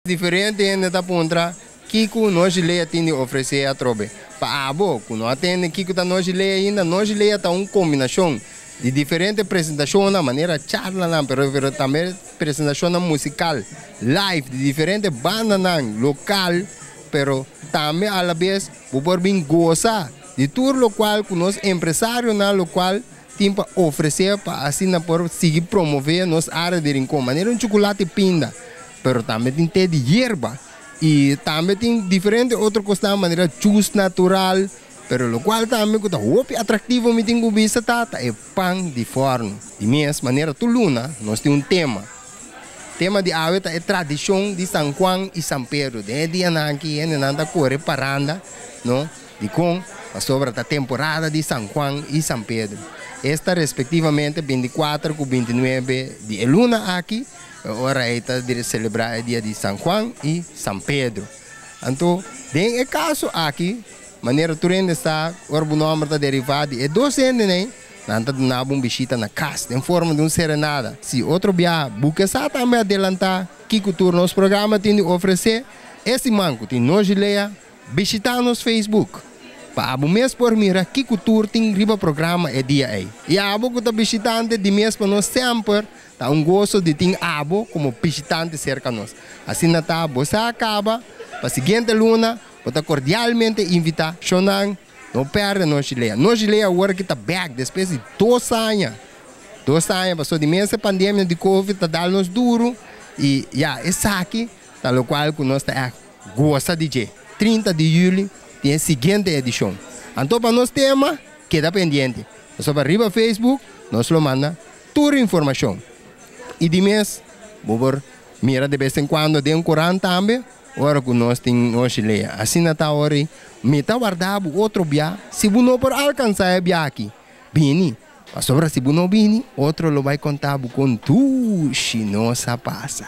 Diferente hende ta puntra kiko Nos Lea tin di ofresé atrobe. Pa abo ku no a tende kiko ta Nos Lea ainda, Nos Lea ta un kombinashon di diferente presentashonnan manera charlanan pero pero tambe presentashonnan musikal live di diferente bandanan lokal pero tambe alabes bo por bin gosa di tur lokual ku nos empresarionan lokual tin pa ofresé pa asina por sigui promové nos área di Rincon manera un chukulati pinda pero tambe tin te di yerba y tambe tin diferente otro cosnan manera juice natural pero locual tambe cu ta hopi atractivo mi tin cu bisa ta ta e pan di forno. Di mes manera tur luna nos tin un tema. Tema di awe ta e tradicion di San Juan y San Pedro. Den e dianan aki hendenan ta core paranda no dicon pasobra ta temporada di San Juan y San Pedro. Esta respectivamente 24 cu 29 di e luna aki. E ora ei ta selebrá e dia di San Juan i San Pedro. Anto, den e kaso aki, manera tur hende sa, ora bo nòmber ta derivá di e dos hendenan ei, nan ta duna bo un bishita na kas den forma di un serenada. Si otro biaha bo ke sa tambe adelantá kiko tur nos programa tin di ofresé, e siman ku tin Nochi Lea, Bishitá nos Facebook pa abo mes por mira kiko tur tin riba programa e dia ei. I abo ku ta bishitante di mes pa nos semper ta un goso di tin abo komo bishitante serka nos. Asina ta bo sa kaba pa siguiente luna bo ta kordialmente invitá. Shonnan, no pèrdè Nochi Lea. Nochi Lea awor aki ta bèk despues di dos aña. Dos aña pasobra di mes e pandemia di covid ta dal nos duru i ya esaki ta lokual ku nos ta ègt Gosa di dje. 30 di juli tin e siguiente edishon. Anto pa nos tema, keda pendiente. Pasobra riba Facebook nos lo manda tur informashon. I di mes bo por mira de bes en kuando den korant tambe ora ku nos tin noshi lea. Asina ta ora ei mi ta warda bo otro bia si bo no por alkansá e bia aki. Bini. Pasobra si bo no bini, otro lo bai konta bo kon dushi nos a pasa.